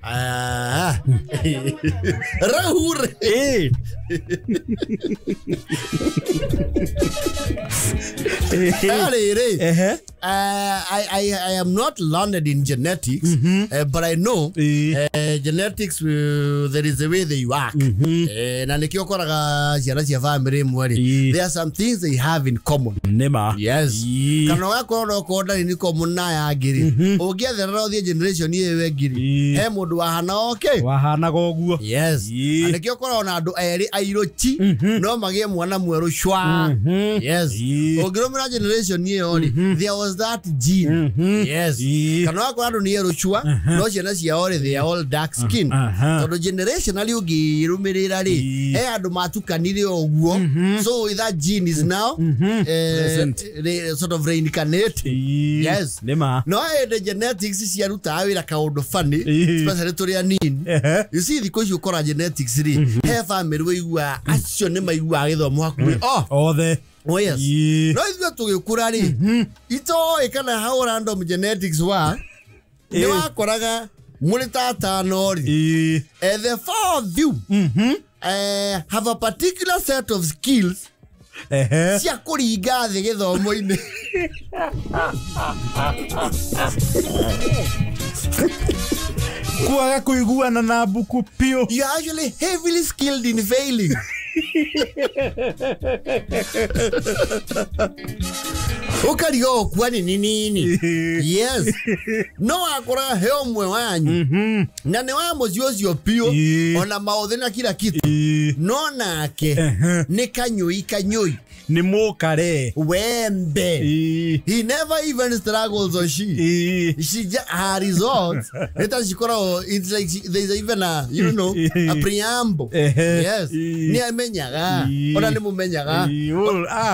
Ah. Rĩu rĩ, rĩrĩ, I am not learned in genetics, but I know genetics, there is a way they work. Na nĩkĩo ũkoraga ciana cia family ĩmwe rĩ, there are some things they have in common. Nĩma. Yes. Kana ũgakorwo no korwo ndarĩ nĩ common na aya angĩ rĩ, ũngĩetherera ũthiĩ generation ĩyo ĩngĩ rĩ, he mũndũ wahana okay. Wahanaga ũguo. Yes. Na nĩkĩo ũkoragwo na andũ erĩ airũ chi no magĩe mwana mwerũ cwa. Yes. Ũngĩrũmĩra generation ĩyo rĩ, there was that gene. Yes. Kana ũgakora andũ nĩ erũ cua no ciana ciao rĩ, they are all dark skin. Tondũ generationally ũngĩrũmĩrĩra rĩ, he andũ matukanire ũguo, so that gene is now Present. Sort of reincarnated. Yes. Nĩma. No hĩndĩ genetics ciarutaga wĩra kaũndũ funny, especially tũrĩ anini. You see, thikũ ici ũkora genetics rĩ, he family wĩiguaga acio nĩ maiguaga gĩthomo hakuhĩ oh. Othe. Oh yes. No ithuĩ tũgĩkũra rĩ, itoĩ kana how random genetics wa nĩ wakoraga mũrĩ ta atano rĩ, the four of you have a particular set of skills cia kũringa thĩ gĩthomo-inĩ. Kwaga kũiguana na mbuku piũ. You are actually heavily skilled in failing. Ũkariga ũkua nĩ nini. Yes, no wakora he ũmwe wanyu na nĩ wa mũciĩ ũcio piũ, ona maũthĩ na kila kitu, no nake nĩ kanyũi kanyũi. Nĩ mũkare. Wembe. He never even struggles, or she. She just, her results nĩ cikoragwo, it's like she, there's even a you know a preamble. Yes. Nĩ amenyaga, ona nĩ mũmenyaga.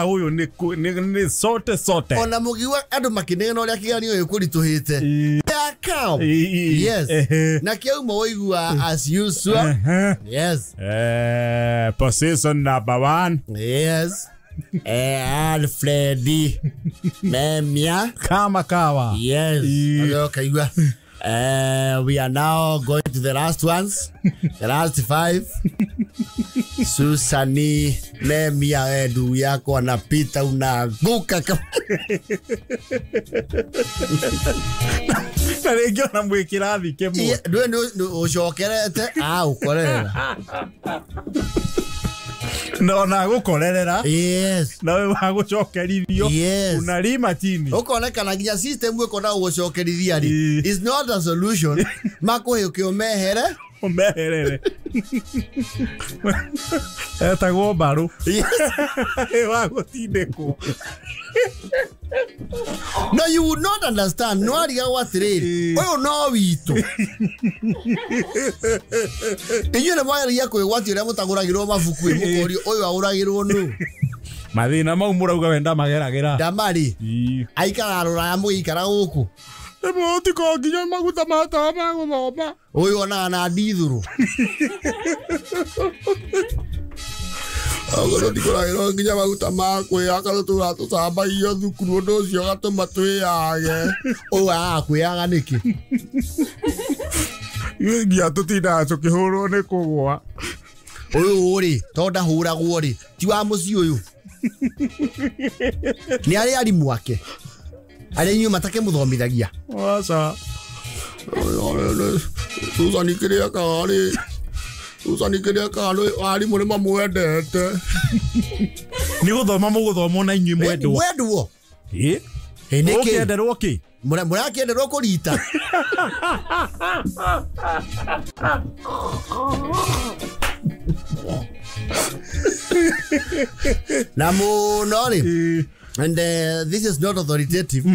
Ũyũ nĩ sote sote. Ona mũgiua andũ makĩnegena ũrĩa kĩgeranio gĩkũritũhĩte, they are calm. Yes. Na kĩauma ũigua as usual. Yes. Position number one. Yes. Alfred Memia. Kama kawa. Yes. Ũkaigua, we are now going to the last ones, the last five. Susani Memia, ndugu yako anapita unaanguka kama Na rĩngĩ ona mwĩ kĩrathi kĩmwe. Ndũĩ nĩ ũcokerete ũkorerera. Na ona gũkorerera. Nawe wagũcokerithio. Unalima chini. Ũkonekana nginya system ĩkona gũgũcokerithia rĩ is not a solution, makũhe ũmehere. Ũmeherere. Etagwo mbarũ. Wa gũtindĩkwo. No, you would not understand. No arigagwo atĩrĩrĩ, ũyũ no witũ. Inyuĩ nĩ mwageragia kwĩgwatia ũrĩa mũtagũragĩrwo mabuku ĩ, mũkorio ũyũ agũragĩrwo nũ. Mathĩna mau mũrauga we ndamageragĩra. Ndamarĩ. Aikaraga rũraya mũgĩikara gũkũ. Rĩmwe ũtiko nginya maguta ma tawa ma gũthoma. Ũyũ onaga na ndithũrũ. Okorwo tũtikũragĩrwo nginya maguta ma kwĩhaka tũtũraga tũcambagio thukuru, ũndũ ũcio ũgatũma twĩyage. Ũyũ araga kwĩyaga nĩkĩ? Nginya tũtindaga tũkĩhũrwo nĩ kũgũa. Ũyũ rĩ, tondũ ndahũragwo rĩ, ti wa mũciĩ ũyũ. Nĩ arĩ arimũ ake arĩa inyuĩ matakĩmũthomithagia. Aca. Susan kĩrĩa ekaga rĩ, Susan kĩrĩa ekaga rĩ, arimũ nĩ mamwendete. Nĩ gũthoma mũgũthomwo na inyuĩ mwendwo. Mwendwo. Ĩ, nĩkĩ? Ũkĩenderwo kĩ? Mũrakĩenderwo kũrita. Na mũno rĩ, and this is not authoritative,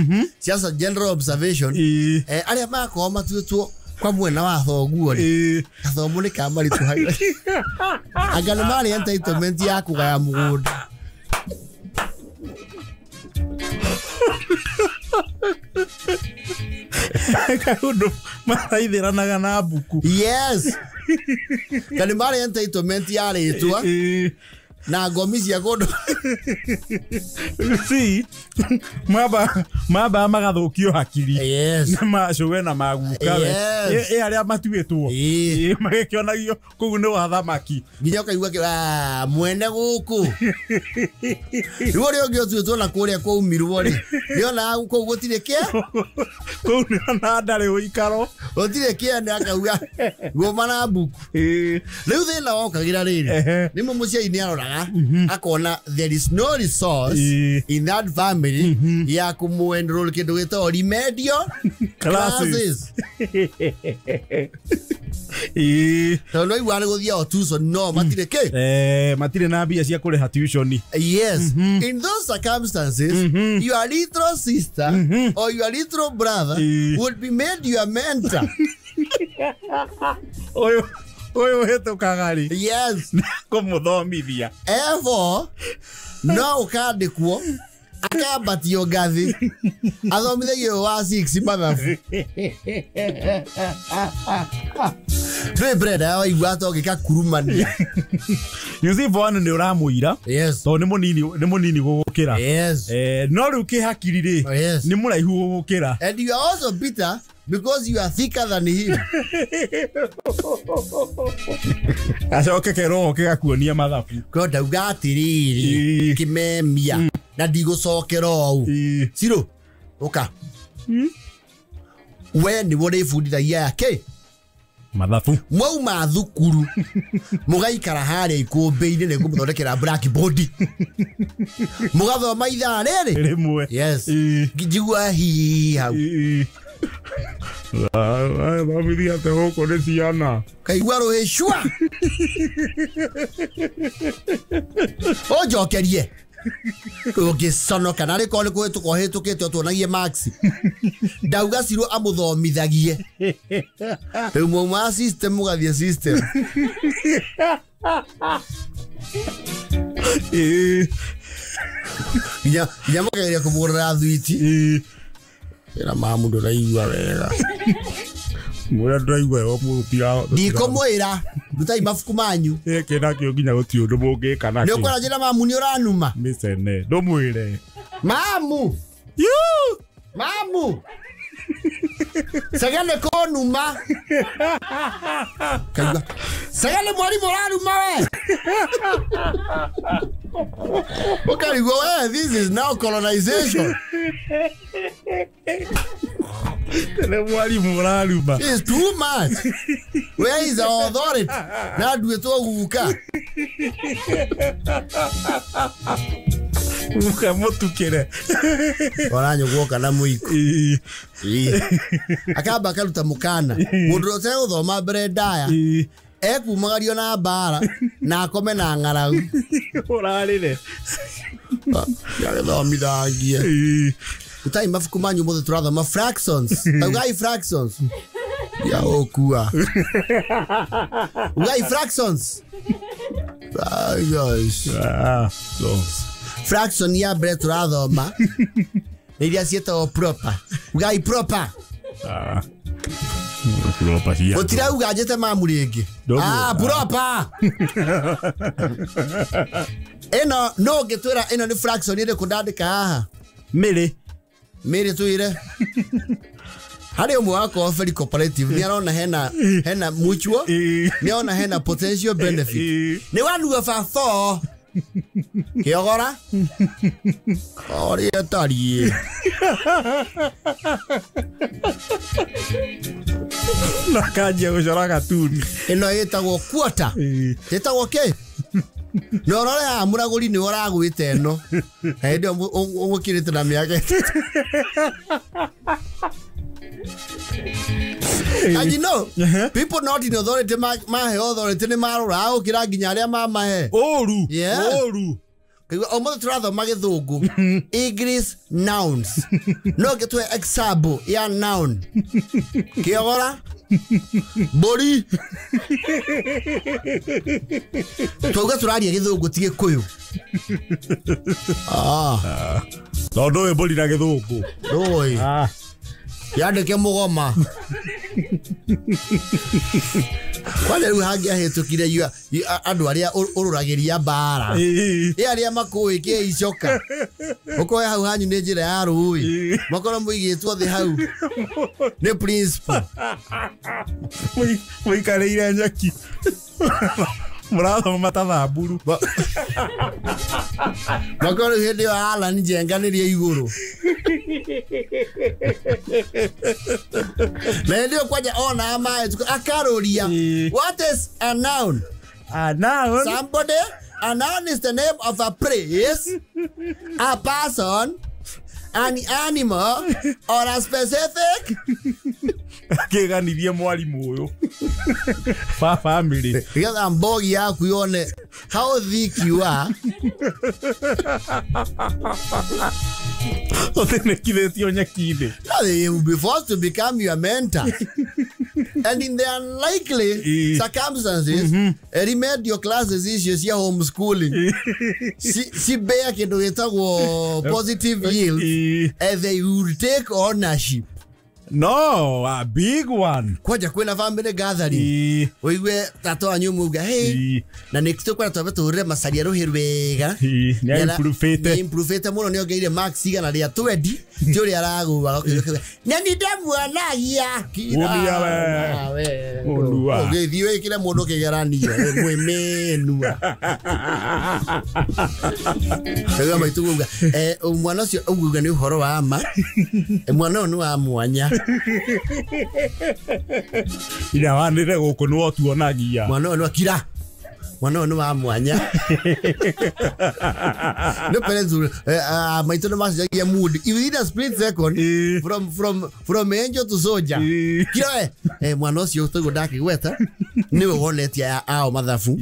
just a general observation. Arĩa makorwo matuĩtwo kwa mwena wa thoguo rĩ, gathomo nĩ kamaritũhagĩra. Anga nĩ marĩ entitlement ya kũgaya mũgũnda. Kaũndũ maraithĩranaga na mbuku. Yes. Kana nĩ marĩ entitlement ya rĩtwa. Na ngomi cia kũndũ. See, maba magathũkio hakiri. Yes. Nĩ macũwe na maguka we. Yes. Ĩ arĩa matuĩtwo. Ĩĩ. Ĩ magĩkĩonagio kũu nĩ wathamaki. Nginya ũkaigua mwene gũkũ. Rĩu ũrĩa ũngĩ ũtuĩtwo na kũrĩa kwaumirwo rĩ, nĩonaga kũu gũtirĩ kĩa? Kũu nĩona ndarĩ ũikaro. Gũtirĩ kĩene akauga gũma na mbuku. Ĩĩ. Rĩu thĩna wokagĩra rĩrĩ, Ehe. nĩmo mũciari nĩaroraga akona there is no resource Ĩĩ. in that family ya kũmũ-enroll kĩndũ gĩtagwo remedial Classes. classes. Ĩĩ. Tondũ nĩwaigua nĩ gũthiao tuition no matirĩ kĩ? Matirĩ na mbia cia kũrĩha tuition. Yes. In those circumstances, your little sister or your little brother would be made your mentor. Ũyũ ũhĩtũkaga rĩ. Yes. Kũmũthomithia. Therefore, no ũkandĩkwo akambatio ngathĩ athomithagio wa 6 mathabu. Ndũĩ brother waigua ta ũngĩkakurumania. You see for one nĩ ũramũira. Yes. Tondũ nĩ mũnini gũgũkĩra. Yes. No rĩu kĩhakiri rĩ, Yes. nĩ mũraihu gũgũkĩra. And you are also bitter because you are thicker than him. Acoke kerwo gĩgakuonia mathabu. Ko ndauga atĩrĩrĩ Ĩĩ. kĩmemia na ndigũcokera ũũ. Ĩĩ. Ciro ũka. We nĩwe ũrĩbundithagia aya kĩ? Mathabu. Mwauma thukuru mũgaikara harĩa ikũmbĩ-inĩ nĩ ngũmũthondekera blackboard. Mũgathoma ithaa rĩrĩ. Rĩmwe. Yes. Ĩĩ. Njigua hihi hau. Ĩĩ. Thomithia atĩ gũkũ nĩ ciana. Kaigua rũhĩ cua. Ũnjokerie. Ũngĩconoka narĩ korwo nĩ kũhĩtũka ũhĩtũkĩte ũtuonagie marks. Ndauga Ciro amũthomithagie. Rĩu mwauma system mũgathiĩ system. Ĩĩ. Nginya mũkageria kũmũgũrĩra thwiti. Ĩĩ. Ĩra mamu ndũraigua wega. Mwĩra ndũraigua wega mũtira. Ndikũmwĩra rutai mabuku manyu. Gĩkĩ nakĩo nginya gũtirĩ ũndũ mũngĩka nakĩo. Nĩ ũkwĩra njĩra mamu nĩ ũranuma. Mĩcene ndũmwĩre. Mamu. Yuu! Mamu. Cege nĩ kũnuma. Kaigua. Cege nĩ mwarimũ ũranuma we. Ũkarigwo we, this is now colonization. Nĩ mwarimũ ũraruma. It's too much. Where is our authority? Na nduĩtwo guka. Guka mũtukĩre. Waranyũgwo kana mũiko. Ĩĩ. Akamba akaruta mũkana. Mũndũ ũtegũthoma mbere ndaya. Ĩĩ. Ekumagario na mbara na akome na ng'aragu. Ũrarĩre. Yagĩthomithagie. Ĩĩ. Rutai mabuku manyu mũthĩ tũrathoma fractions. Taugai fractions. Ya ũkua. Ugai fractions. Yes. Fraction ya mbere tũrathoma nĩ iria ciĩtagwo proper. Ugai proper. Proper cia. Gũtirauga njĩte mamu rĩngĩ. Proper. Ĩno no ũngĩtwĩra ĩno nĩ fraction ĩrĩkũ ndandĩka haha? Mĩrĩ. Mĩrĩ twĩre. Harĩ ũmwe wakwa wa Ferry Cooperative nĩ arona hena mutual, nĩ arona hena potential benefit. Nĩ one over four. Kĩogora? Ũrĩa ĩtariĩ. Na kanjia gũcora gatuni. Ĩno ĩtagwo quarter. Ĩtagwo kĩ? Na ũrore haha mũragũri nĩwe ũragwĩte ĩno. Na hĩndĩ ĩyo ũmũkĩrĩte na mĩaka ĩtatũ. And you know, people not in authority mahe authority nĩ maroraga gũkĩra nginya arĩa mamahe. Ũru. Yeah. Ũru. Ũmũthĩ tũrathoma gĩthũngũ. English nouns. No ngĩtũhe example ya noun. Kĩogora? Mbũri. Twauga tũraria gĩthũngũ ti gĩkũyũ. Tondũ ũyũ mbũri na gĩthũngũ. Ndũĩ. Yandĩke mũgoma. Kwanja rĩu hangĩahĩtũkire andũ arĩa ũrũragĩria mbara. Ĩ arĩa makũĩ kĩ icoka. Ũkoe hau hanyu nĩ njĩra ya rũĩ. Makorwo mũigĩtwo thĩ hau. Nĩ principal. Mũikarĩire nyeki. Mũrathoma ta thamburu. Makorwo hĩndĩ ĩyo Alan Njenga nĩrĩo igũrũ. Na hĩndĩ ĩyo kwanja ona maĩ akarũria. What is a noun? A noun? Somebody? A noun is the name of a place, a person, an animal, or a specific. Akĩganirie mwarimũ ũyũ. Ba family. Nĩgetha mbogi yaku yone how thick you are. Ũthinĩkithĩtio nyeki-inĩ. No, they will be forced to become your mentor. And in the unlikely circumstances, remedial classes icio cia homeschooling. Cibea kĩndũ gĩtagwo positive yield, and they will take ownership. No, a big one. Kwanja kwĩna family gathering. Ũigue tata wanyu muga, hey. Na next kwara twambe tũhũrĩre macaria rũhĩ rwega. Nĩ improve-ĩte mũno nĩongereire marks 120. Ti ũrĩa aragũaga. Na nĩ ndamuonagia. Ũgĩthiĩ wĩkĩre mũndũ kĩgeranio. Mwĩmĩnua. Rĩu maitũ uga, mwana ũcio ũguga nĩ ũhoro wa ma. Mwana ũyũ nĩ wa mwanya. Ira wanire gũkũ nĩ wotuonagia. Mwana ũyũ nĩ akira. Mwana ũyũ nĩ wa mwanya. No parents maitũ nĩ macenjagia mood within a split second from angel to soldier. Kira we mwana ũcio tũguo ndakĩgweta nĩwe wonetie ao mathabu.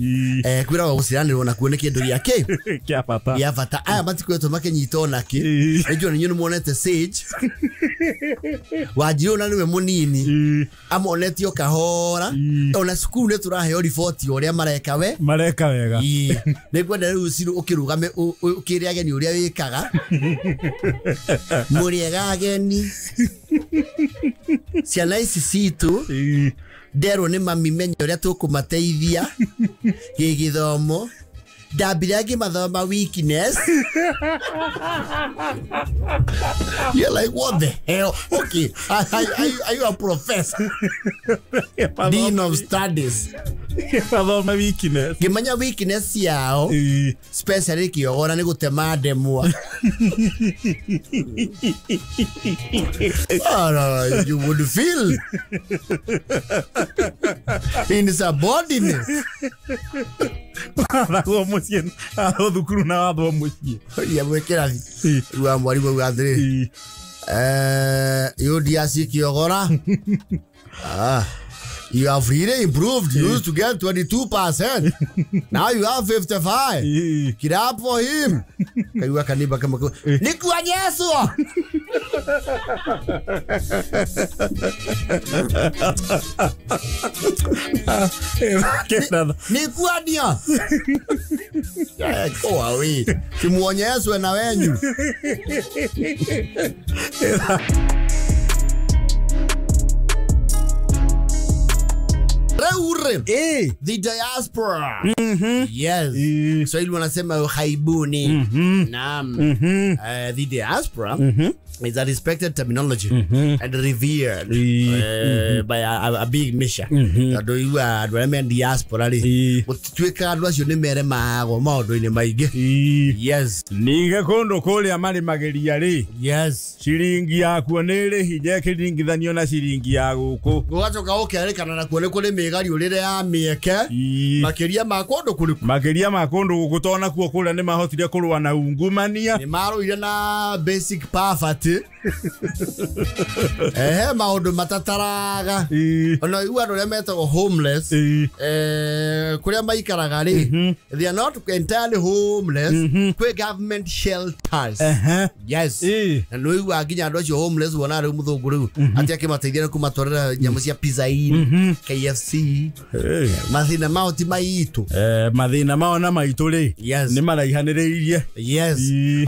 Kwĩragwo gũciranĩrwo nakuo nĩ kĩndũ gĩa kĩ? Kĩa bata. Gĩa bata. Aya matikoretwo makĩnyita ona kĩ. Nĩnjũĩ inyuĩ nĩmuonete Sage. Wanjirũ na nĩwe mũnini. Amonetio kahora. Ona cukuru nĩ tũraheo riboti ũrĩa mareka we. Mareka wega. Nĩngwenda rĩu Ciru ũkĩrũgame ũkĩre ageni ũrĩa wĩkaga. Mũrĩega ageni. Ciana ici citũ nderwo nĩ mami menye ũrĩa tũkũmateithia gĩgĩthomo. Ndambire ngĩmathoma weakness. You're like, what the hell? Okay, are you a professor? Dean of studies. Mathoma weakness. Ngĩmenya weakness yao, especially kĩogora nĩ gũtema ndemwa. Oh, no, you would feel insubordinate. Wathagwo mũciĩ, wathwo thukuru na wathwo mũciĩ. Ia mwĩ kĩrathi. Rĩu mwarimũ auga atĩrĩrĩ, you DRC kĩogora. You have really improved. You used to get 22%. Now you have 55. Clap for him. Kaiwa kaniba kama nikuonyeshwa. Nikuania. Go away. Simuonyeshwe na wenyu. The diaspora. Yes. Swahili wanasema uhaibuni. Naam. The diaspora is a respected terminology and revered by a big mission. Andũ igua andũ arĩa me diaspora rĩ, gũtituĩkaga andũ acio nĩ meremagwo maũndũ-inĩ maingĩ. Yes. Ningĩ kũndũ kũrĩa marĩmagĩria rĩ, yes, ciringi yakuo nĩ ĩrĩ hinya ĩkĩringithanio na ciringi ya gũkũ. Gũgacoka gũkerĩkana nakuo nĩ kũrĩ mĩgariũrĩre ya mĩeke makĩria ma kũndũ kũrĩkũ? Makĩria ma kũndũ gũkũ tondũ nakuo kũrĩa nĩ mahotire kũrũa na ungumania. Nĩ marũire na basic poverty. Maũndũ matataraga. Ona igua andũ arĩa metagwo homeless, kũrĩa maikaraga rĩ, they are not entirely homeless. Kwĩ government shelters. Yes. Na nĩ ũiguaga nginya andũ acio homeless wona rĩu mũthũngũ rĩu atĩ akĩmateithia nĩ kũmatwarĩra nyamũ cia Pizza Inn, KFC. Mathĩna mao ti maitũ. Mathĩna mao na maitũ rĩ, Yes. nĩ maraihanĩrĩirie. Yes.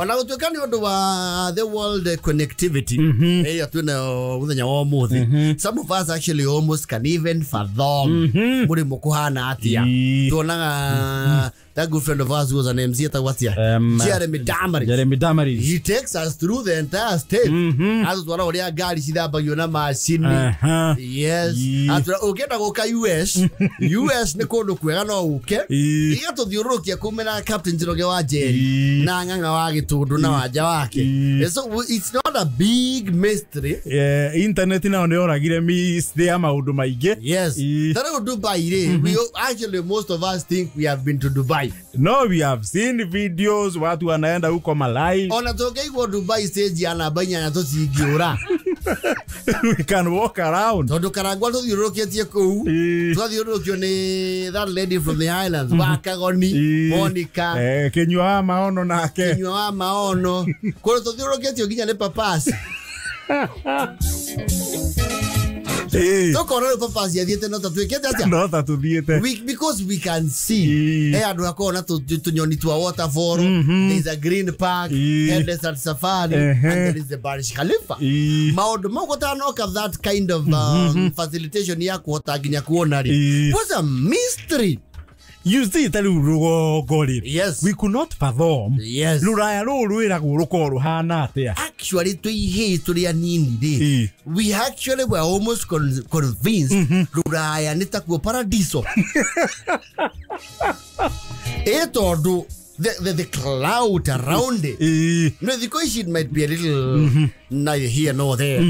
Ona gũtuĩka nĩ ũndũ wa the world connectivity. connectivity ĩrĩa twĩnayo mũthenya wa ũmũthĩ, some of us actually almost can even fathom mũrĩmo kũhana atĩa. Tuonaga that good friend of ours who was an MC etagwo atĩa? Jeremy Damaris. Jeremy Damaris. He takes us through the entire state. Atũtwara ũrĩa ngari cithambagio na macini. Yes. Ũngĩenda gũka US, US nĩ kũndũ kwega no ũke. Igatũthiũrũrũkia kumĩra Captain Njoroge wa Njeri na Ng'ang'a wa Gĩtũndũ na wanja wake. So it's not a big mystery. Internet nayo nĩ yoragire mystery ya maũndũ maingĩ. Yes. Ta rĩu Dubai rĩ, we actually most of us think we have been to Dubai. No, we have seen videos watu wanaenda huko Malai. Ona tũngĩigwo Dubai stage ya namba 8 tũtingĩũra. We can walk around. Tondũ Karangwa tũthiũrũrũkĩtie kũu. Twathiũrũrũkio nĩ that lady from the islands, Wakagoni, Monica. Kinyua wa Maono nake. Kinyua wa Maono. Kũrĩa tũthiũrũrũkĩtio nginya nĩ papas. Tũkona rĩu papas athiĩte no ta twĩkĩte atĩa? No ta tũthiĩte. Because we can see. He andũ akorwo na tũnyoni twa waterfall, there is a green park, and there's a safari, and there is the Burj Khalifa. Maũndũ mau gũtanoka that kind of facilitation ya kũhota nginya kuona rĩ, was a mystery. You see, ta rĩu rũgongo rĩ, Yes. we could not fathom. Yes. Rũraya rũrũ rwĩragwo rũkorwo rũhana atĩa? Actually, twĩ ihĩĩ tũrĩ anini rĩ, we actually were almost convinced rũraya nĩ takuo paradiso. Ĩ tondũ the cloud around it. No, thikũ ici it might be a little neither here nor there.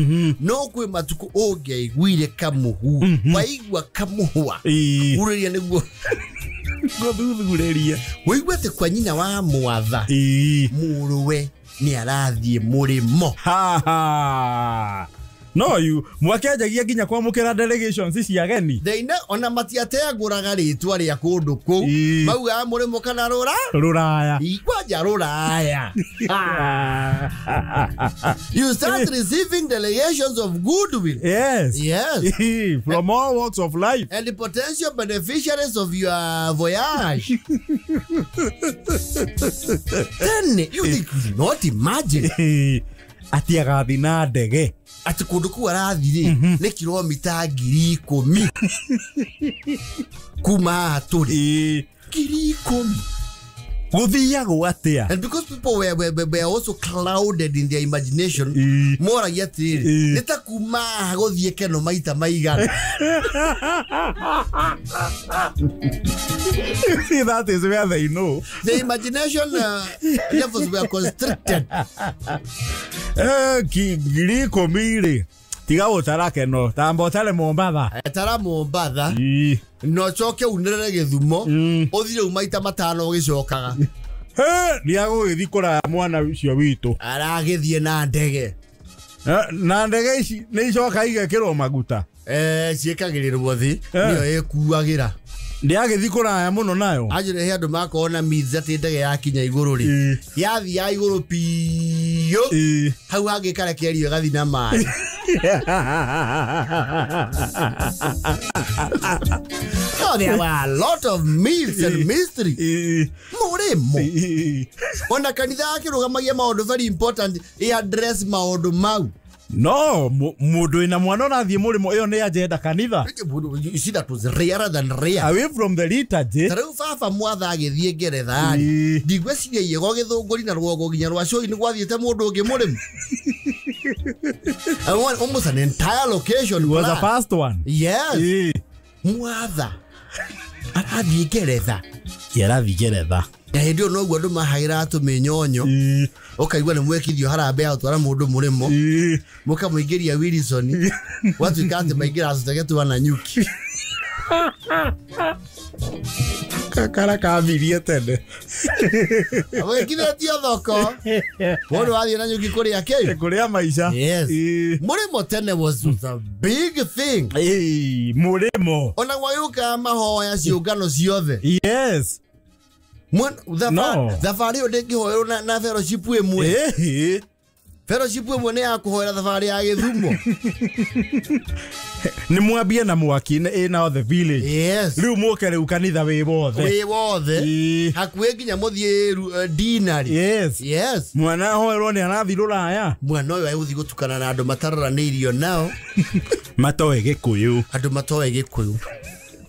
No kwĩ matukũ ũngĩaiguire kamũhu, waigua kamũhwa, urĩria nĩguo Gũthuthurĩria. Wĩigue atĩ kwa nyina wa mwatha mũrũwe nĩ arathiĩ mũrĩmo. No, you mwakĩanjagia nginya kwamũkĩra delegations cia ageni. They ona matiatengũraga rĩtwa rĩa kũndũ kũu. Maugaga mũrĩmo kana rũra? Rũraya. Kwanja rũraya. You start receiving delegations of goodwill. Yes. Yes. From all walks of life. And the potential beneficiaries of your voyage. Then you could not imagine. Atĩ agathiĩ na ndege. Atĩ kũndũ kũu arathiĩ rĩ, nĩ kilomita 10,000 kuma haha tũrĩ. 10,000. Gũthiagwo atĩa? And because people were also clouded in their imagination, moragia atĩrĩrĩ, nĩ ta kuma haha gũthiĩ Keno maita maigana. See, that is where they know. The imagination levels were constricted. 10,000 rĩ, tiga gũtara Keno, tamba ũtare Mombatha. Tara Mombatha. No ũcoke unĩrĩre Gĩthumo, ũthiĩ rĩu maita 5 ũgĩcokaga. Nĩ agũgĩthiĩ kũraya mwana ũcio witũ. Aragĩthiĩ na ndege. Na ndege ici nĩ icoka igekĩrwo maguta. Ciĩkagĩrĩrwo thĩ, nĩyo ĩkuagĩra. Ndĩagĩthiĩ kũraya mũno nayo. Anjĩre he andũ makorwo na myths atĩ ndege yakinya igũrũ rĩ, yathiĩ ya igũrũ piũ, hau hangĩ ĩkarekererio ĩgathiĩ na maĩ. So there were a lot of myths and mystery. Mũrĩmo. Ona kanitha akĩrũgamagia maũndũ very important, ĩ address maũndũ mau. No, mũndũ wĩna mwana ũrathiĩ mũrĩmo ĩyo nĩ agenda kanitha. You see, that was rarer than rare. Away from the liturgy. Ta rĩu baba mwatha agĩthiĩ Ngeretha rĩ, ndigwĩciria iego Gĩthũngũri na rũgongo nginya rwa Cũi nĩ gwathiĩte mũndũ ũngĩ mũrĩmi. Almost an entire location. It was the first one. Yes. Mwatha arathiĩ Ngeretha. Arathiĩ Ngeretha. Na hĩndĩ ĩyo noguo andũ mahagĩra tũmĩnyonyo, ũkaigua nĩ mwekithio harambee ya gũtwara mũndũ mũrĩmo, mũkamũingĩria Wilson, gwatuĩka atĩ maingĩra tũtege twa Nanyuki. Kakara kambirie tene. Wekithĩtio thoko. Mũndũ wathiĩ Nanyuki kũrĩa kĩ? Kũrĩa maica. Yes. Mũrĩmo tene was a big thing. Mũrĩmo. Ona gwagĩũka mahoya ciũngano ciothe. Yes. Thabarĩ ĩyo ndĩngĩhoerwo na fellowship ĩmwe. Fellowship ĩmwe nĩ ya kũhoera thabarĩ ya Gĩthumo. Nĩ mwambie na mwaki ĩna the village. Yes. Rĩu mũke rĩu kanitha wĩ wothe. Wĩ wothe. Hakuhĩ nginya mũthiĩ dinari. Yes. Yes. Mwana ahoerwo nĩ arathiĩ rũraya. Mwana ũyũ agũthiĩ gũtukana na andũ matararanĩirio nao. Matoĩ Gĩkũyũ. Andũ matoĩ Gĩkũyũ.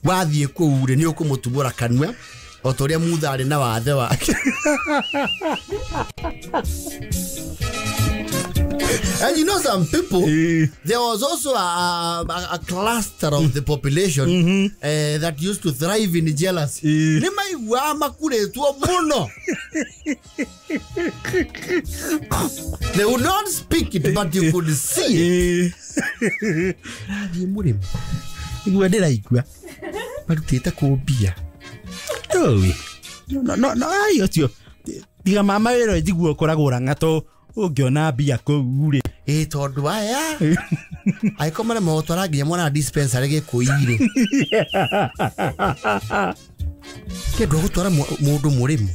Wathiĩ kũu rĩ nĩ ũkũmũtumũra kanua o ta ũrĩa Mutha arĩ na wathe wake. And you know some people, there was also a cluster of the population that used to thrive in jealousy. Nĩ maiguaga makurĩtwo mũno. They would not speak it, but you could see it. Rathiĩ mũrĩmo. Igua ndĩraigua. Marutĩte kũmbia. No, no, ai ũcio. Tiga mama wĩra njiguo ũkoragwo ng'ato ũngĩona mbia kũu rĩ. Ĩ tondũ aya angĩkorwo marĩa magũtwara nginya mwana dispensary Gĩkũyũ-rĩ. Kĩndũ gũtwara mũndũ mũrĩmo.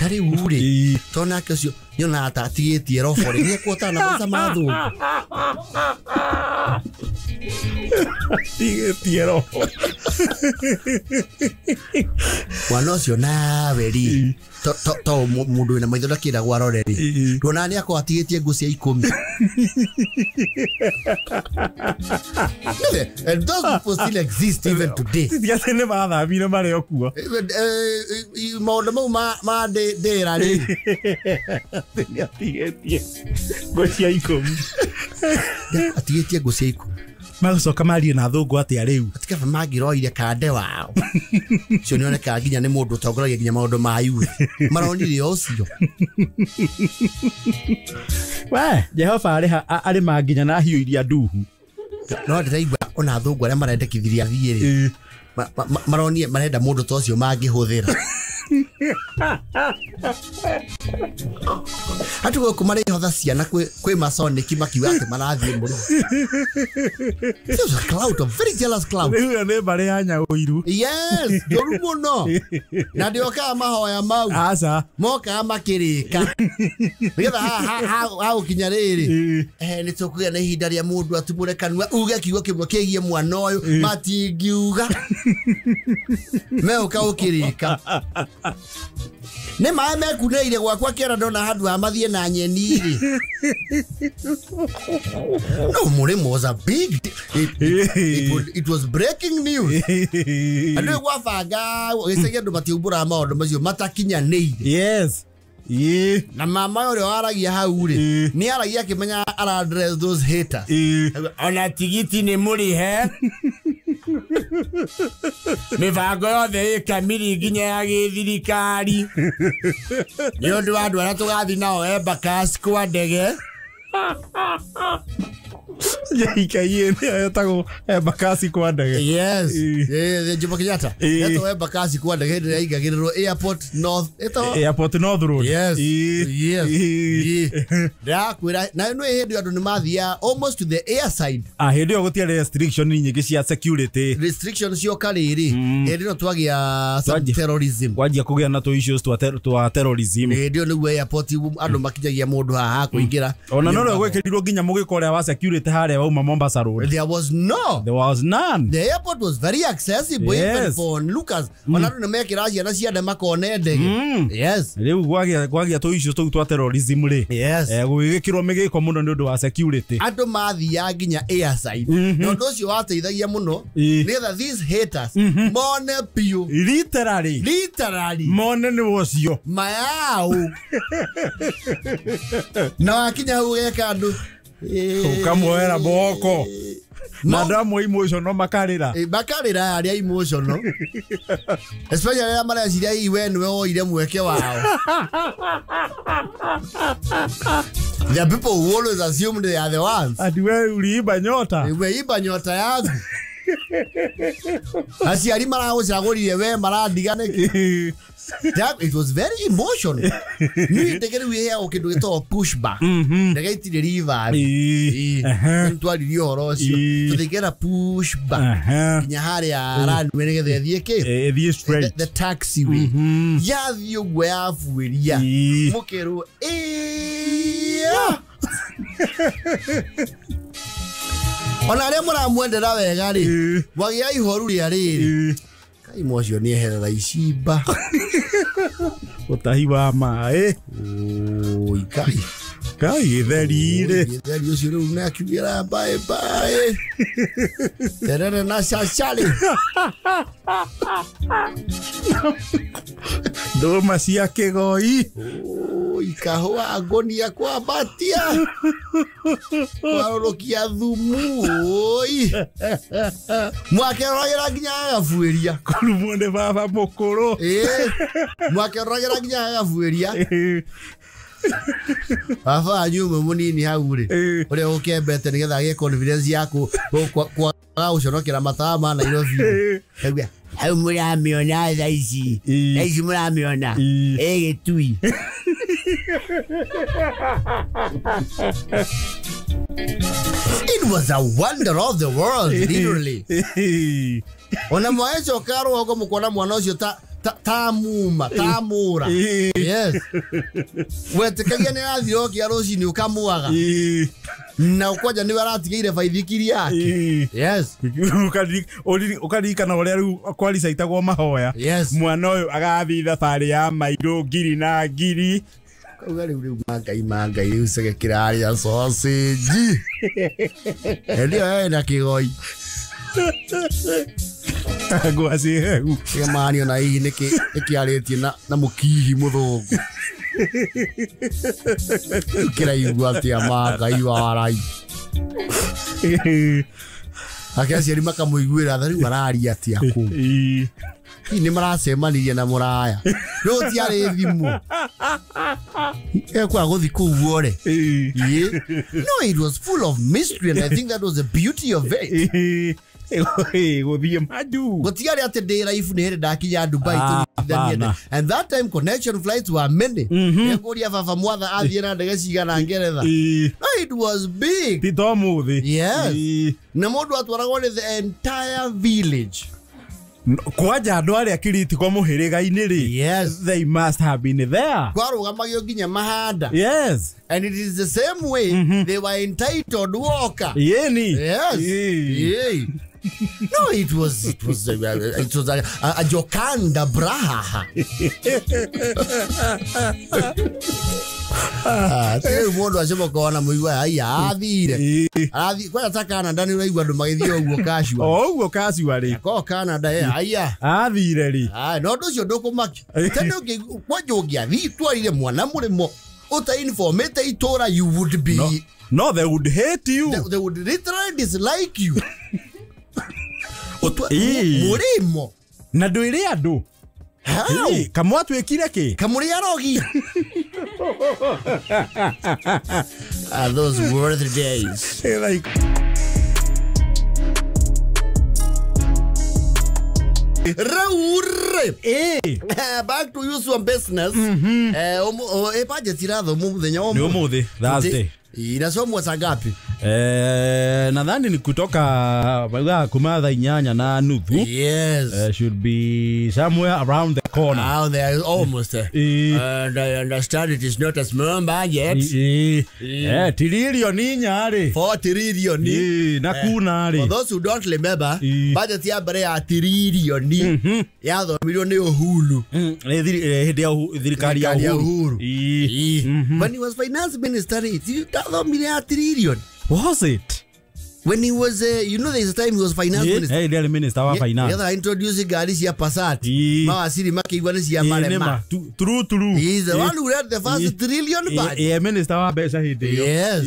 Na rĩu rĩ tondũ nake ũcio nyonaga ta atigĩtie robo rĩ nĩekuhotana na maica ma athũngũ. Atigĩtie robo. Mwana ũcio nawe rĩ to mũndũ wĩna maitho ndakĩragwo arore rĩ nduonaga nĩ akorwo atigĩtie ngũ cia 10. And those people still exist even today. Tiga atĩ nĩ mathamire marĩ o kuo. Maũndũ mau ma ndĩra rĩ. Nĩ atigĩtie ngũ cia 10. Atigĩtie ngũ cia 10. Magũcoka marie na athũngũ atĩa rĩu? Atikaba mangĩroire kande wao. Ũcio nĩonekaga nginya nĩ mũndũ ũtongoragia nginya maũndũ ma youth. Maronire ũcio. We, Jehova arĩma nginya na hiũ iria nduhu. No ndĩraigua ona athũngũ arĩa marendekithirie athiĩ rĩ. Maronire marenda mũndũ ta ũcio mangĩhũthĩra. Atu gũkũ marĩhotha ciana kwĩ masoniki makiuga atĩ marathiĩ mũrĩmo. This was a clout, a very jealous clout. Rĩu ĩyo nĩ mbarĩ ya Nyaũiru. Yes, njũru mũno. Na ndĩokaga mahoya mau. Aca. Mokaga makĩrĩka. Nĩgetha hagũkinya rĩrĩ. Nĩ tũkũgĩa na ihinda rĩa mũndũ atumũre kanua uge kiugo kĩmwe kĩgiĩ mwana ũyũ matingiuga. Megũka gũkĩrĩka. Nĩ maĩ mekunĩire gwakwa kĩara ndona handũ ha mathiĩ na nyeni rĩ. No, mũrĩmo was a big it was breaking news. Andũ gwabanga gĩcagi andũ matiumbũraga maũndũ macio matakinyanĩire. Yes. Na mama ũrĩa waragia hau rĩ nĩ aragia akĩmenya ara address those haters. Ona tigiti nĩ mũrĩhe. Mĩbango yothe ĩ kamiri nginya ya gĩthirikari. Nĩ ũndũ wa andũ arĩa tũgathiĩ nao Embakasi kwa ndege. JKIA nĩyo ĩtagwo Embakasi kwa ndege. Yes. Jomo Kenyatta. Ĩtagwo Embakasi kwa ndege hĩndĩ ĩrĩa yaingagĩrĩrwo Airport North. Ĩtagwo Airport North Road. Yes. Yes. Ndĩrakwĩra na nĩ hĩndĩ andũ nĩ mathiaga almost to the air side. Hĩndĩ ĩyo gũtiarĩ restriction nyingĩ cia security. Restriction cioka rĩrĩ hĩndĩ ĩno twagĩa some terrorism. Kwanjia kũgĩa na tũ issues twa terrorism. Hĩndĩ ĩyo nĩguo airport andũ makinyagia mũndũ haha kũingĩra. Ona no rĩo gwĩkĩrirwo nginya mũgĩko ũrĩa wa security harĩa wauma Mombasa Road. There was no. There was none. The airport was very accessible. Yes. Even for Lucas. Ona andũ nĩmekĩra ciana cia nda makone ndege. Yes. Rĩu gwagĩa tũ issues tũu twa terrorism rĩ. Yes. Gũgĩkĩrwo mĩgĩko mũno nĩ ũndũ wa security. Andũ mathiaga nginya airside. Na ũndũ ũcio wateithagia mũno nĩgetha these haters mone biũ. Literally. Literally. Mone nĩ ũcio. Mayau. Na wakinya hau ũgeka andũ ukamuoera moko na andũ amwe emotional makarĩra. Makarĩra arĩa emotional. Especially arĩa mareciria hihi we nĩwe woire mweke wao. There are people who always assume they are the ones. Ati we uliiba nyota. Umeiba nyota yangu. Aciari maragũcagũrire we marandiga nĩkĩ? It was very emotional. Nĩ ndege rĩu ĩheagwo kĩndũ gĩtagwo pushback. Ndege itirĩ reverb. Nĩtwaririe ũhoro ũcio. So they get a pushback. Nginya harĩa runway nĩgetha ĩthiĩ kĩ? Ĩthiĩ straight. The taxiway. Yathiĩ ũguo yabuĩria. Mũkerwo ĩya. Ona arĩa mũramwendera wega rĩ, mwagĩa ihoru rĩa rĩrĩ. Kai mwacio nĩ eherera icimba. Ũtahi wa maĩ. Oi kai. Kai gĩtheri-rĩ. Gĩtheri ũcio rĩu nĩ akiugĩra bye bye. Terere na cacarĩ. Ndũma cia kĩgoi. Oi kahũa ngonia kwambatia. Kwarũrũkia thumu. Oi. Mwakeroragĩra nginya agabuĩria. Kũrumwo nĩ baba mũkũrũ. Mwakeroragĩra nginya agabuĩria. Baba wanyu ũmwe mũnini hau rĩ, ũrĩa ũkĩembete nĩgetha agĩe confidence ya kwaga gũconokera matawa ma Nairobi. Auga, hau mũramĩona thaa ici. Thaa ici mũramĩona. Ĩ Gĩtui. It was a wonder of the world, literally. Ona mwacoka rũgongo mũkona mwana ũcio ta muma, ta mura. Yes. Wetĩkagia nĩ arathiĩ okia rũcinĩ ũkamwaga. Na kwanja nĩwe aratigĩire baithikiri yake. Yes. Ũkaririkana ũrĩa rĩu kwaricaitagwo mahoya. Yes. Mwana ũyũ agathiĩ thabarĩ ya mairũ ngiri na ngiri. Kauga rĩu rĩu mangai mangai rĩu cege kĩrarĩa sausage. Hĩndĩ ĩyo ena kĩgoi. Ngwacĩ hehu. Kĩgemanio na hihi nĩkĩarĩtie na mũkihi mũthũngũ. Kĩraigua atĩa mangai warai. Ake aciari makamũiguĩra tha rĩu araria atĩa kũu. Hihi nĩ maracemanirie na mũraya. Rĩu gũtiarĩ thimũ. Ekwaga gũthiĩ kũu guore. No, it was full of mystery and I think that was the beauty of it. Gũthiĩ madu. Gũtiarĩ atĩ ndĩ raibu nĩ hĩndĩ ndakinya Dubai tũnyitithanie. And that time connection flights were many. Nĩngũria baba mwatha athiĩ na ndege cigana Ngeretha. No, it was big. Ti ta ũmũthĩ. Yes. Na mũndũ atwaragwo nĩ the entire village. Kwanja andũ arĩa kiritiko mũhĩrĩga-inĩ rĩ. Yes. They must have been there. Kwarũgamagio nginya mahanda. Yes. And it is the same way they were entitled woka. Yeni. Yes. Yeah. No, it was a jocanda brahaha. Rĩu mũndũ acomoka ona mũigua aya athire. Arathi kwanja ta Canada nĩ ũraigua andũ magĩthiĩ ũguo casual. O ũguo casual rĩ. Ko Canada aya. Athire rĩ. No ũndũ ũcio ndũkũmakia. Tondũ kwanja ũngĩathiĩ twarire mwana mũrĩmo ũta informĩte itũra you would be. No, they would hate you. They would literally dislike you. Mũrĩmo. Na ndwĩre andũ. How? Kamwatwĩkire kĩ? Kamũrĩ arogi. Those were the days. Like Rĩu back to usual business. Budget irathomwo mũthenya wa Nĩ ũmũthĩ, Thursday. Inasomwa saa ngapi? Nadhani ni kutoka kuma thaa 8:30. Yes. Should be somewhere around the corner. Out there, almost there. And I understand it is not a small budget. Trillion inya rĩ. 4 trillion. Na kuna rĩ. For those who don't remember, budget ya mbere ya trillion yathomirwo nĩ Uhuru. Hĩndĩ ya thirikari ya Uhuru. When he was finance minister, ndathomire ya trillion. Was it? When he was, you know, there's a time he was finance minister. Hey, the minister wa finance. Yeah, introducing ngari cia Passat. Mawaziri makĩigua nĩ cia marema. True, true. He is the one who read the first trillion budget. Yeah, minister wa mbeca hĩndĩ ĩyo. Yes.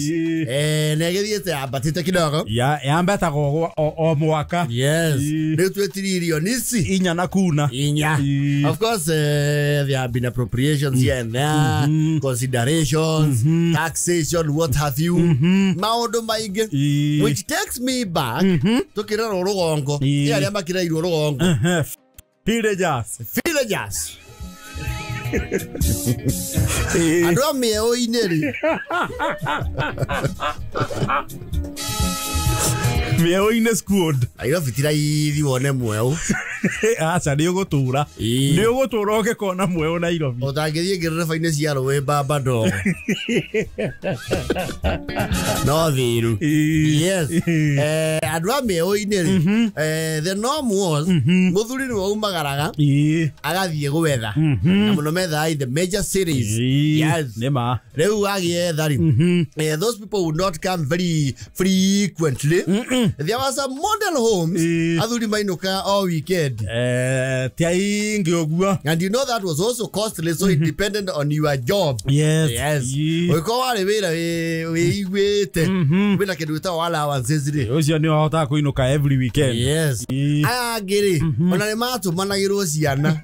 Na gĩthiĩte ambatĩte kidogo. Yeah, yambataga o mwaka. Yes. Rĩu twĩ trillion ici. Inya na kuna. Inya. Of course, there have been appropriations here and there, considerations, taxation, what have you. Maũndũ maingĩ. Which takes me back tukirerwo rũgongo. Nĩ arĩa makireirwo rũgongo. Villagers. Villagers. Andũ a mĩeũ-inĩ rĩ. Mĩeũ-inĩ squad. Nairobi ti raithi wone mweũ. Aca nĩ ũgũtũra. Ĩĩ. Nĩ ũgũtũra ũngĩkona mweũ Nairobi. Ũtangĩthiĩ ngĩrĩrĩba-inĩ cia rũĩ mbamba ndogo. No thiru. Ĩĩ. Yes. Ĩĩ. Andũ a mĩeũ-inĩ rĩ, the norm was mũthuri nĩwe umagaraga Ĩĩ. agathiĩ gwetha. Na mũno methaga in the major cities. Ĩĩ. Yes. Nĩ ma. Rĩu agĩetha rĩ, those people would not come very frequently. There was some model homes Ĩĩ. athuri mainũkaga o weekend. Ti aingĩ ũguo. And you know that was also costly, so it depended on your job. Yes. Yes. Ĩĩ. Ũngĩkorwo warĩ wĩra wĩiguĩte wĩna kĩndũ gĩtagwo allowances rĩ. Ũcio nĩ ũhotaga kũinũka every weekend. Yes. Ĩĩ. Aya angĩ rĩ, ona nĩ matũmanagĩrwo ciana.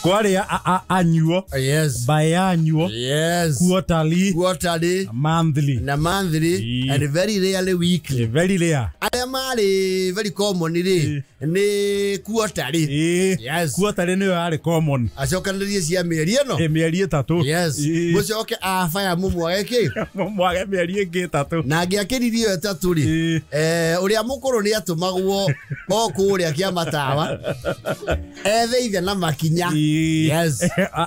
Kwarĩ anyuo. Yes. Biannual. Yes. Quarterly. Quarterly. Monthly. Na monthly. Ĩĩ. And very rarely weekly. Very rare. Arĩa marĩ very common rĩ, nĩ quarterly. Ĩĩ. Yes. Quarterly nĩyo yarĩ common. Acokanĩrĩrie cia mĩeri ĩno. Ĩ mĩeri ĩtatũ. Yes. Ĩĩ. Mũcoke abaya mũmwage kĩ? Mwage mĩeri ĩngĩ ĩtatũ. Na angĩakĩririe ĩyo ĩtatũ rĩ, Ĩĩ. Ũrĩa mũkũrũ nĩ atũmagwo o kũrĩa kĩamatawa ethe ithe na makinya. Ĩĩ. Yes.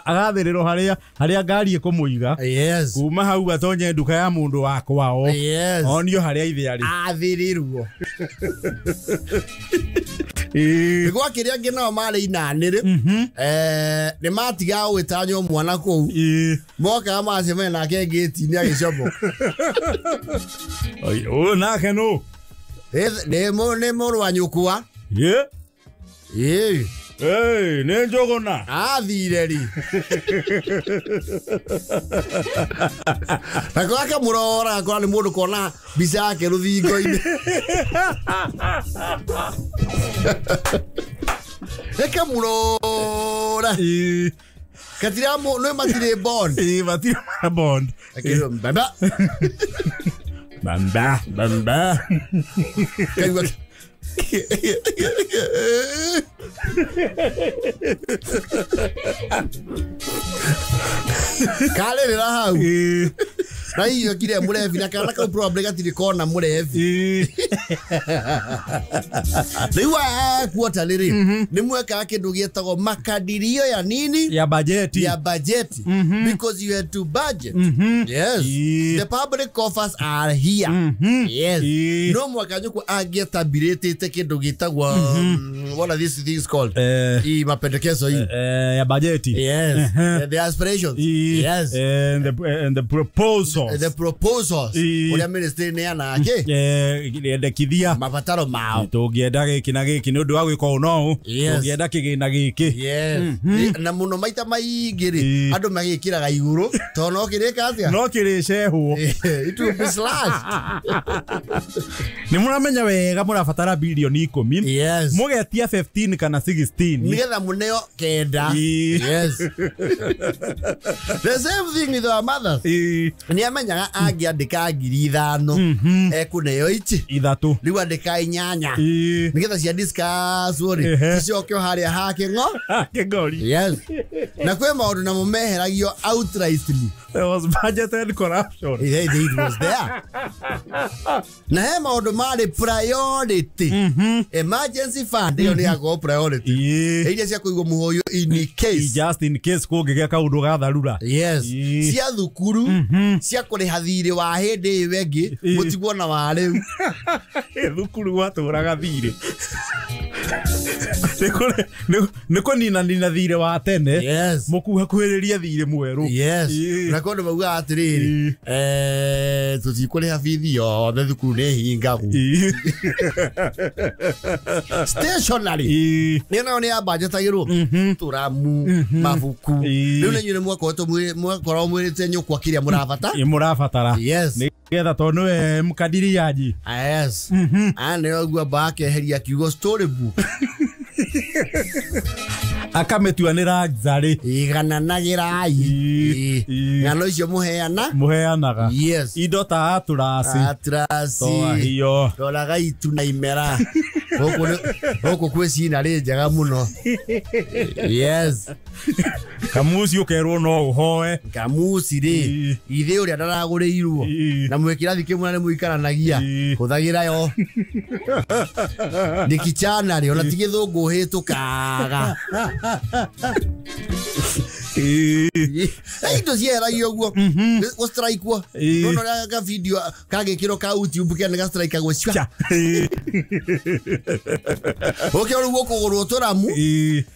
Agathĩrĩrwo harĩa ngari ĩkũmũiga. Yes. Kuma hau atonye nduka ya mũndũ wa kwao. Yes. Onio harĩa ithe arĩ. Athĩrĩrwo. Ĩĩ. Gwakĩrĩ angĩ nao marĩ inanĩrĩ, nĩ matigaga gwĩtanywo mwana kũu. Ĩĩ. Mokaga macemania nake ngĩti-inĩ agĩcomoka. Oi, ũyũ nake nũ? Nĩ mũrũ wa nyũkwa. Ĩĩ. Ĩĩ. Ĩĩ, nĩ Njũgũna. Athire rĩ. Nako akamũrora akora nĩ mũndũ kona mbica yake rũthingo-inĩ. Ĩkamũrora. Ĩĩ. Katira nĩ matirĩ bond. Ĩĩ, matirĩ ma bond. Akĩrwo mbamba. Bamba, bamba. Kaigua karĩrĩra hau. Ĩĩ. Na hiyo kire mũrebi na kana kau probably gatirĩ kona mũrebi. Ĩĩ. Rĩu aya quarterly rĩ, nĩ mwekaga kĩndũ gĩetagwo makadirio ya nini? Ya bajeti. Ya bajeti. Because you had to budget. Yes. Ĩĩ. The public coffers are here. Yes. Ĩĩ. No mwaka nyũkwa angĩatabirĩtĩte kĩndũ gĩtagwo, what are these things called? Hii mapendekezo hii. Ya bajeti. Yes. The aspirations. Ĩĩ. Yes. And the proposals. The proposals. Ĩĩ. Ũrĩa ministry nĩ anake. Endekithia. Mabataro mao. Tũngĩenda gĩkĩ na gĩkĩ nĩ ũndũ wa gwĩka ũũ no ũũ. Yes. Tũngĩenda kĩgĩna gĩkĩ. Yes. Na mũno maita maingĩ rĩ, Ĩĩ. andũ magĩkĩraga igũrũ tondũ no kĩrĩka atĩa? No kĩrĩcehwo. It will be slashed. Nĩ mũramenya wega mũrabatara bilioni 10. Yes. Mũgetia 15 kana 16. Nĩgetha mũneo 9. Ĩĩ. Yes. The same thing with our mothers. Ĩĩ. Nĩ amenyaga angĩandĩka 5,000 ekũneo ici. 3. Rĩu andĩka 8. Ĩĩ. Nĩgetha cia discuss rĩ, Ehe. cicoke o harĩa hake ng'o. Kĩngori. Yes. Na kwĩ maũndũ namo meheragio outrightly. There was budgeted corruption. It was there. Na he maũndũ marĩ priority. Emergency fund ĩyo nĩ yakorwo priority. Ĩĩ. Iria cia kũigwo mũhoyo in case. Just in case kũngĩgĩa kaũndũ ga tharura. Yes. Ĩĩ. Cia thukuru, cia kũrĩha thirĩ wa hĩndĩ ĩyo ĩngĩ, Ĩĩ. mũtigwo na wa rĩu. Thukuru gwatũraga thirĩ. Nĩ kũninanina thirĩ wa tene. Yes. Mũkuhakuhĩrĩrie thirĩ mwerũ. Yes. Ĩĩ. Na kũndũ maugaga atĩrĩrĩ, Ĩĩ. tũtikũrĩha bithi yothe thukuru nĩ hingagwo. Ĩĩ. Stationary. Ĩĩ. Nĩ nayo nĩ yambanjetagĩrwo tũramu, mabuku. Ĩĩ. Rĩu nĩnyuĩ nĩ mwakoragwo mwĩrĩte nyũkwa kĩrĩa mũrabata. Ĩ mũrabatara. Yes. Nĩgetha tondũ nĩwe mũkadiriaji. Yes. Aya nĩyo guo bakeheria kiugo storybook. Akamĩtuanĩra njarĩ. Igananagĩrai. Ĩĩ. Ĩĩ. Ng'ano icio mũheana. Mũheanaga. Yes. Indo ta aturasi. Atrasi. Toahio. Roraga itu na imera. Gũkũ kwĩ cinarĩ njega mũno. Yes. Kamuci ũkerwo no ũhoe. Kamuci rĩ ithe ũrĩa ndaragũrĩirwo na mwĩ kĩrathi kĩmwe na nĩ mũikaranagia hũthagĩra yo. Ndikichana rĩ ona ti gĩthũngũ ũhĩtũkaga. Indo cieheragio ũguo gũstrikwo no no ka video kagĩkĩrwo ka YouTube kĩa nĩ gastrikagwo cia ũkĩ rĩu ũkũgũrwo tũramu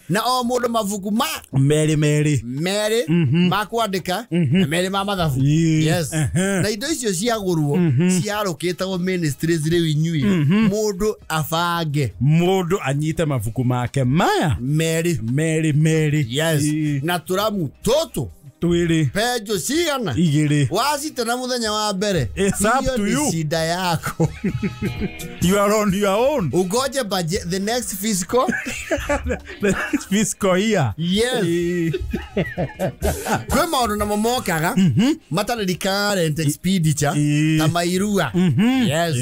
na o mũndũ mabuku ma merĩ merĩ merĩ ma kwandĩka na merĩ ma mathabu. Yes. Na indo icio ciagũrwo ciarũkĩtagwo ministries rĩu inyuĩ mũndũ abange mũndũ anyite mabuku make maya merĩ merĩ merĩ. Yes. Na tũramu tũtũ twĩrĩ penjo cigana igĩrĩ wacite na mũthenya wa mbere. It's up to you. Shida yako. You are on your own. Ugoje budget the next fiscal the next fiscal year. Yes. Kwĩ maũndũ namo mokaga matarĩ recurrent expenditure ta mairua. Yes.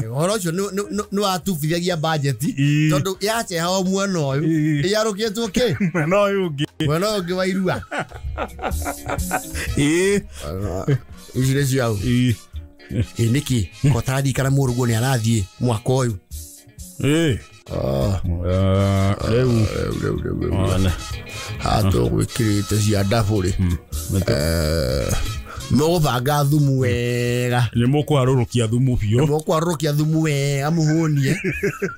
Ũhoro ũcio nĩ watubithagia budget tondũ yaceha o mwena ũyũ ĩyarũkĩtwo kĩ mwena ũyũ ũngĩ mwena ũyũ ũngĩ wa irua. Ici nĩ ciao. Ĩ nĩkĩ kotaririkana mũrũguo nĩ arathiĩ mwaka ũyũ. Rĩu hatũgwĩkĩrĩte cia ndabũrĩ mũgũbanga thumu wega. Nĩ mũkwarũrũkia thumu biũ. Mũkwarũrũkia thumu wega mũhũnie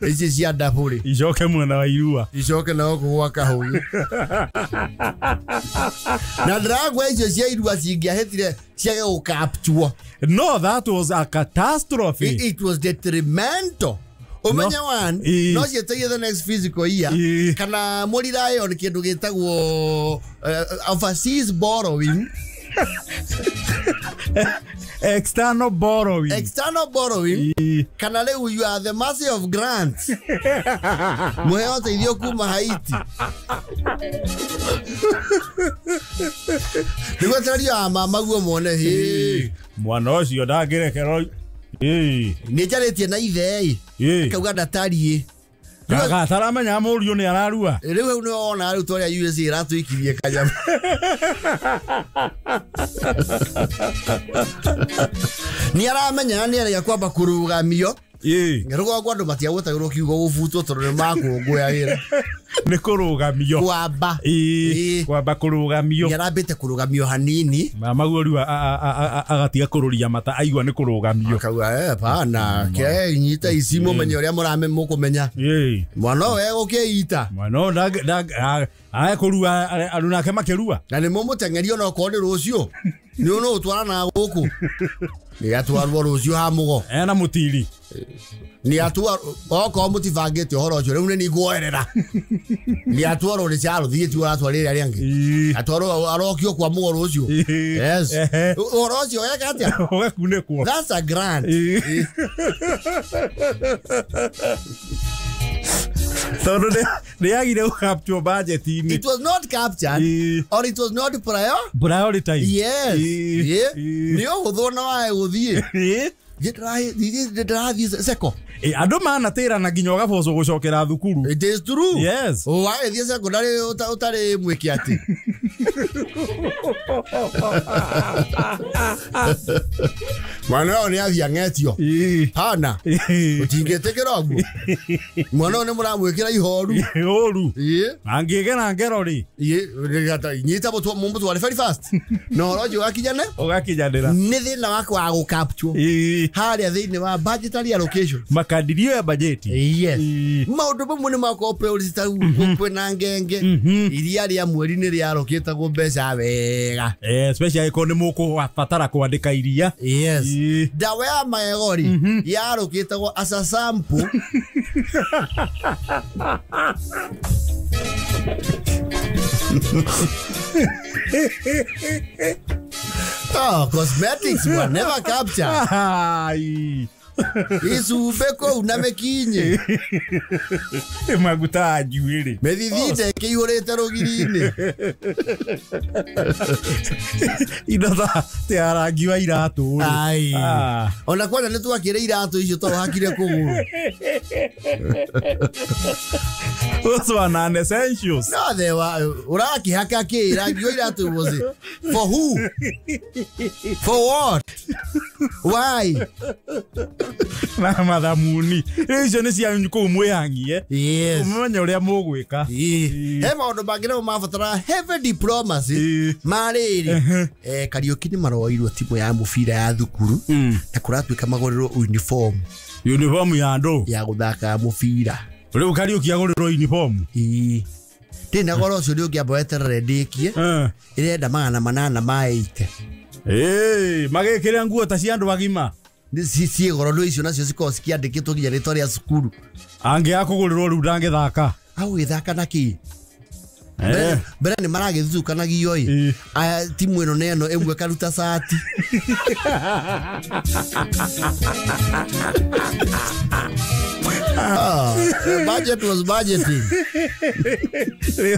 ici cia ndabũrĩ icoke mwena wa irua icoke na gũkũ gwa kahũĩ. Na ndĩragwa icio cia irua cingĩahĩtire ciage gũkaptuo. No, that was a catastrophe. It was detrimental. Ũmenye one no ciĩtagie the next physical year kana mũrirayo nĩ kĩndũ gĩtagwo overseas borrowing. External borrowing. External borrowing. Kana rĩu you are the mercy of grants. Mũheo ũteithio kuma Haiti. Nĩguo tũraria wa mama guo mone hĩ. Mwana ũcio ndangĩrekerwo. Nĩ njarĩtie na ithe ĩ. Akauga ndatariĩ. Gataramenya mũriũ nĩ ararua. Rĩu hau nĩ wona rĩu twarĩa USA ĩratũikirie kanyama. Nĩ aramenya nĩ arĩa kwamba kũrũgamio. Rũgongo andũ matiagwetagĩrwo kiugo gũbutwo tondũ nĩ makũngũyagĩra. Nĩ kũrũgamio. Kwamba. Kwamba kũrũgamio. Nĩ arambĩte kũrũgamio hanini. Mama guo rĩu agatiga kũrũria mata aigua nĩ kũrũgamio. Akauga pana ke nyita ici mũmenye ũrĩa mũrame mũkũmenya. Mwana ũyũ egũkĩita. Mwana ũyũ kũrua andũ nake makĩrua. Na nĩ mũmũteng'erie ona okorwo nĩ rũciũ. Nĩ ũnũ ũtwaranaga gũkũ. Nĩ atwarwo rũciũ ha mũgo. Ena mũtiri. Nĩ atwarwo okorwo mũtibangĩte ũhoro ũcio rĩu nĩ nĩnguoerera. Nĩ atwarwo nĩ ciaro thiĩ tu aratwara rĩrĩa rĩangĩ. Atwarwo arokio kwa mũgo rũciũ. Yes. Ũhoro ũcio weka atĩa? Ũgakunĩkwo. That's a grant. Tondũ nĩ yagire gũcapture budget-inĩ. It was not captured or it was not prioritized. Yes. Nĩ ũhũthũ na wae gũthiĩ. Ndĩrathiĩ seko. Andũ manatĩrana nginya ũgabocwo gũcokera thukuru. It is true. Yes. Wagĩthiĩ secondary ũtarĩ mwĩke atĩ. Mwana ũyũ nĩ athiĩ ang'etio. Hana. Ũtingĩtĩkĩra ũguo. Mwana ũyũ nĩ mũramwĩkĩra ihoru. Ũru. Angĩgera ngero rĩ. Nyita mũtware very fast. Na ũhoro ũcio ũgakinyane? Ũgakinyanĩra. Nĩ thĩna wa kwaga gũcapture. Harĩa thĩinĩ wa budgetary allocation. Makadirio ya bajeti. Yes. Maũndũ mamwe nĩ makorwo priority ta kwĩna ngenge. Iria rĩa mweri nĩ rĩarũkĩtagwo mbeca wega. Especially angĩkorwo nĩ mũkũbatara kwandĩka iria. Yes. Ndawa ya magego rĩ yarũkĩtagwo as a sample. Oh, cosmetics were never captured. Icumbĩ kũu na mĩkinyĩ. Maguta ya njuĩrĩ. Mĩthithinde ĩkĩihũrĩte rũgiri-inĩ. Indo ta ya rangi wa iratũ rĩ. Ai. Ona kwanja nĩ twakĩre iratũ icio twahakire kũgũrũ. Those were non-essentials. No, they were ũrakĩhaka kĩ rangi wa iratũ was it? For who? For what? Why? Na mathamuni. Rĩu icio nĩ cia kũu mwĩhangie. Yes. Ũmenye ũrĩa mũgwĩka. He maũndũ mangĩ namo mabatara heavy diplomacy marĩrĩ Kariũki nĩ maroirwo timu ya mũbira ya thukuru na kũratuĩka magũrĩrwo uniform Uniform ya andũ. ya gũthaka mũbira. Rĩu Kariũki agũrĩrwo uniform. Ĩĩ. Ndĩ na goro ũcio nĩ ũngĩamba weterere ndĩkie ĩrenda 880. Magĩkĩra nguo ta cia andũ agima. Ciĩ goro nĩ icio nacio cikoragwo cikĩandĩkĩtwo nginya rĩtwa rĩa cukuru. Angĩaga kũgũrĩrwo rĩu ndangĩthaka. Agũgĩthaka na kĩ? Mbere nĩ maragĩthutukanagio ĩ. Aya timu ĩno na ĩno ĩmwe karuta cati. Budget was budgeting. Rĩu